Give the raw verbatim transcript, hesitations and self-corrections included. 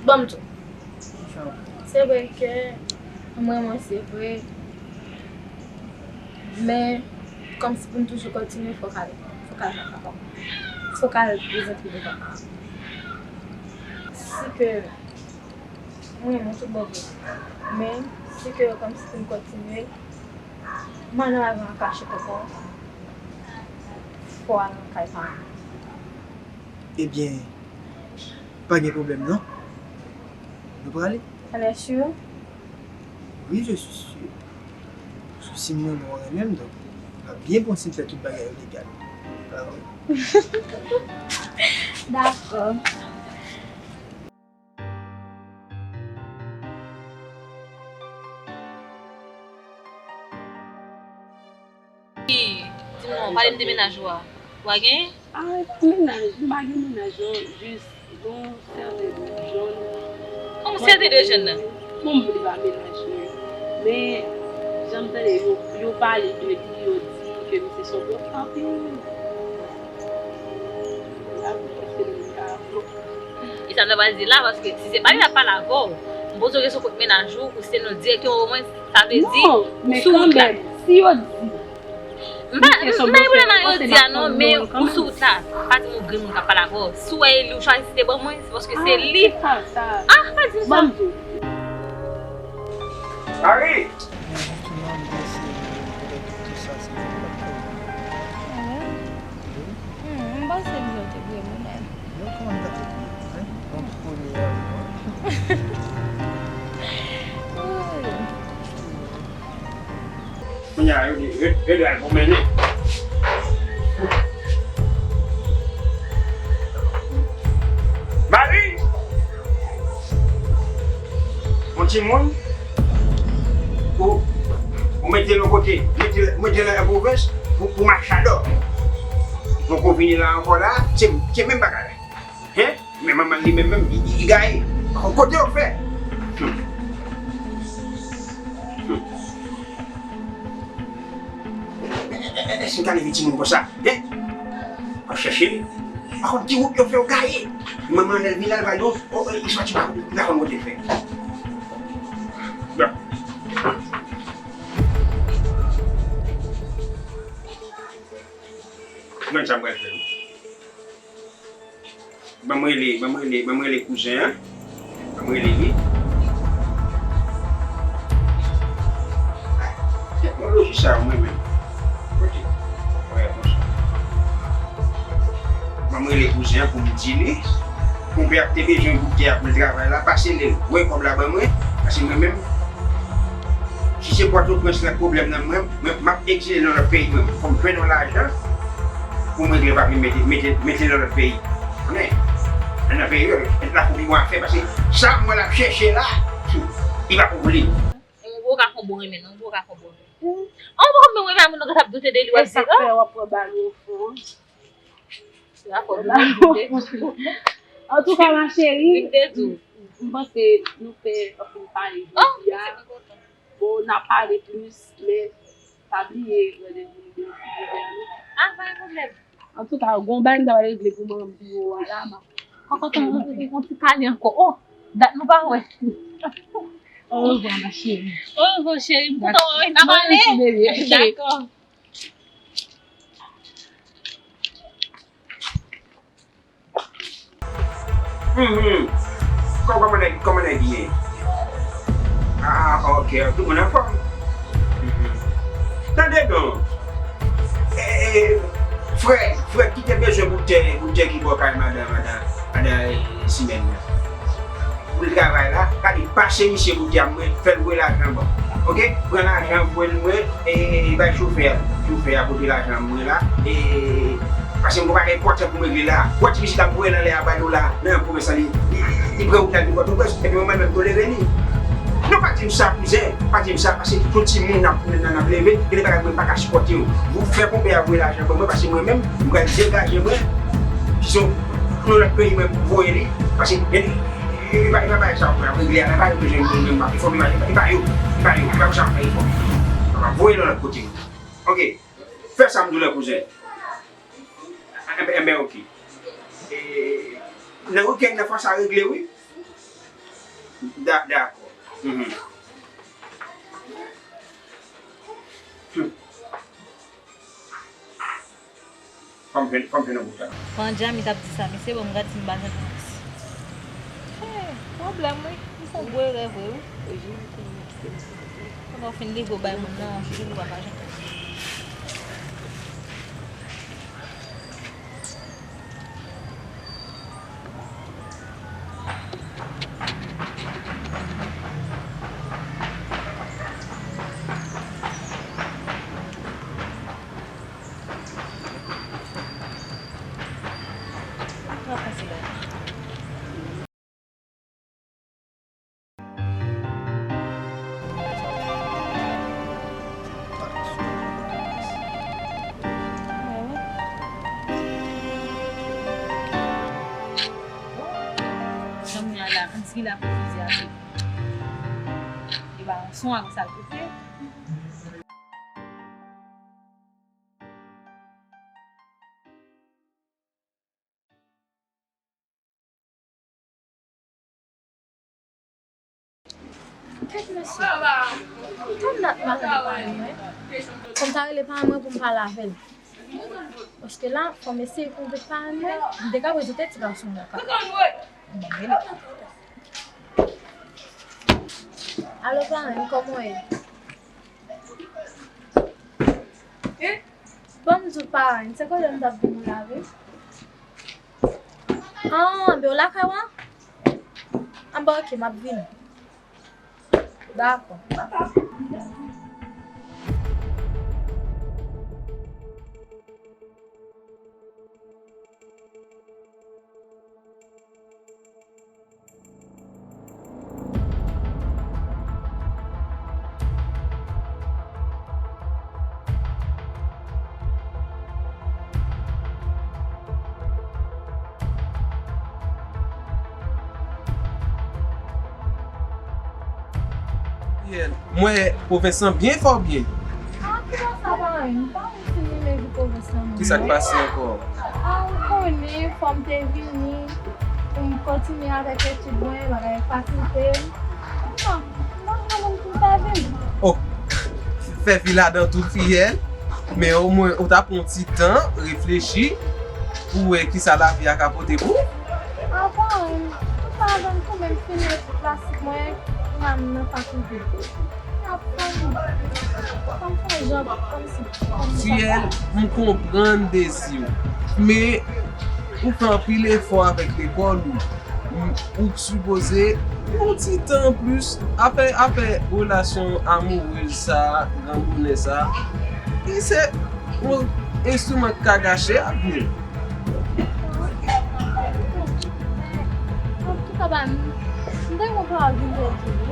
Ban m di w. Se vre ke m renmen w, se vre. Men, kòmsi pou n toujou kontinye, fòk al, fòk al nan papa w. Fòk al prezante devan papa w. Si ke m renmen w tout bon vre. Men, si ke kòmsi pou n kontinye, m al nan lavi an kachèt ankò. Fò w al nan kay paran w. Ebyen, pa gen pwoblèm non. Nou prale. Alè, sur? Wi, je suis sûr. Paske si m renmen w, renmen m, donk, l ap byen bon si n fè tout bagay yo legal. Pa vre? Dakò. Di m non, pale m de mennaj ou a. Ou a genyen? Ah, mennaj, m pa gen mennaj non, jis gon sèten jèn. Kòman sèten de jèn nan? Bon, m vle pa mennaj mwen. Men, jan m tande yo, yo pale de li, yo di ke misye se yon bon anpil. L ap, èske l ka E sa m ta pral di la, paske si se pa li k ap pale avè w, m poze w kesyon kot mennaj ou, ou site non l dirèkteman pou mwen, sa vle di ou sou wout la. Si yo di, m pa, m pa gen pwoblèm ak yo di a non, men ou sou wout la. Pa di m yon grenn moun k ap pale avè w. Si w wè e li ou chwazi site ban mwen, se paske se li. Ah, pa di m sa. Mari! Hmm, m panse m yo te vre mwen menm. Yo kòman m ta te bliye, hein? Yon premye amou, hein? Woy. Kounye a, yo di, yo, yo di al pwomennen. Mari! Yon timoun, ou, ou mete l yon kote, mete, mete l nan pwovens pou, pou machadò. Poko vini la ankò la, se, se menm bagay la. Hein? Men manman li menm, menm, li, li gaye. Kote yo fè? Hmm. Hmm. Èske m ka leve timoun konsa? Hein? Al chèche l. Pa konn ki wout yo fè yo gaye. Manman ann al vin la, l va di w, oh, oh, li soti pa, li pa konn kote l fè. Bon. Gad sa m pral fè. Ban m rele, ban m rele, ban m rele kouzen an. Ban m rele li. Teknoloji sa yo, mwen menm. Kote? Wè, konsa. Ban m rele kouzen an pou m di li. Konpè a te bezwen boutèy a pou l travay la, pase l, voye kòb la ban mwen, paske mwen menm, si se Pòtoprens la pwoblèm nan mwen, mwen, m ap egzile nan lòt peyi mwen, fò m jwenn yon lajan pou m regle papye m mete, mete, mete nan lòt peyi. Konnen, nan, nan peyi yo, met la pou pi bon afè, paske sa mwen l ap chèche la, li pa pou li. Yon gwo kakonbo renmen non, yon gwo kakonbo. An, w pa konn menm renmen moun nan, w t ap doute de li, w ap di, ah! E sa k fè w ap pran bal yo fon. Antouka, ma chérie, m panse nou fè anpil pale jodi a. Bon, n a pale plis, men pa bliye randevou nou de ven an. Ah, pa gen pwoblèm. Antouka, gon bagay m ta pral regle pou mwen nan biwo a la, m ap... Kòkòt, on, on, on ti pale ankò. Oh, dat nou pa wè. Orevwa, ma chérie. Orevwa, cheri. M kontan wè w wi. N a pale. Dakò. Mhm. Kò-, kòman nèg, kòman nèg ye? Ah, ok, tout moun anfòm. Mhm. Tande non. Eh, eh, Fred, Fred ki te bezwen boutèy, boutèy ki bò kay madan, madan, madan, eh, Simèn nan. Pou l travay la, gade, pase misye boutèy a mwen, fè l voye lajan ban m. Ok? Pran lajan, voye l mwen, e, e, e bay chofè a. Chofè a pote lajan mwen la, e, paske m gon bagay enpòtan pou m regle la. Wè ti misye k ap voye l anlè a ba nou la, nan pwovens lan, li, li, li, li pran wout la vin Pòtoprens, epi mwen menm m tolere li. Non, pa di m sa, kouzen, pa di m sa, paske tout yon timoun n ap, n, n, n ap leve, gen de bagay mwen pa ka sipòte yo. Ou fè konpè a voye lajan ban mwen, paske mwen menm, m pral degaje mwen, kizon, pou yon lòt peyi mwen voye li, paske gen, e, e, e pa, e pa bagay sa pou ap regle a la, e pa yo bezwen moun menm, e pa, e pa, e pa yo, e pa yo, e pa pou sa m fè efò. M ap voye l yon lòt kote. Ok. Fè sa m di w la, kouzen. Enben, enben, ok. E, nan wikenn nan fò sa regle, wi. Da-, dakò. Mhm. Hmm. Fò m jwenn, fò m jwenn yon bout tan. Pandan Djami t ap di sa, mesye, bon, m gad si m pa jwenn yon ti. Eh, pwoblèm, wi. M fè yon gwo erè vre, wi. Pandan w fin livre w bay moun nan, jou w pa jwenn. Zanmi an la, ann di la pou fizi a tou. E ba, son a konsa l koupe. Kèt mesye. Tann dat m pa tande paran mwen. Fò m ta rele paran mwen pou m pale avè l. Paske la, fò m eseye konvenk paran mwen, m te ka prezante ti gason an ka. Bon, rele. Alo, paran, kòman w ye? Ban m di w, paran, se kote m t ap vin la, wi. Ah, anben w lakay w an? Anben, oke, m ap vini. Dakò. Mwen, pwofesè an byen fò byen. Ah, kijan sa, paran? M pa konn si m renmen vi pwofesè an non. Kisa k pase ankò? Ah, ou konnen, fò m te vini pou m kontinye avèk etid mwen, bagay fakilte. Non, m pa konn pou m ta vini. Oh, fè fi ladan tout fiyèl, men omwen ou ta pran yon ti tan, reflechi, pou wè kisa lavi a ka pote pou ou. Ah, paran, m pa janm tou menm fini etid klasik mwen, m al nan fakilte. Fiyèl, m konprann dezi w, men ou fè anpil efò avèk lekòl ou. M, ou sipoze yon ti tan plis. Afè, afè relasyon amourez sa, granmounè sa, li se yon enstriman k ka gache avni w. Antouka, pa, m te gen yon pawòl pou m te di w.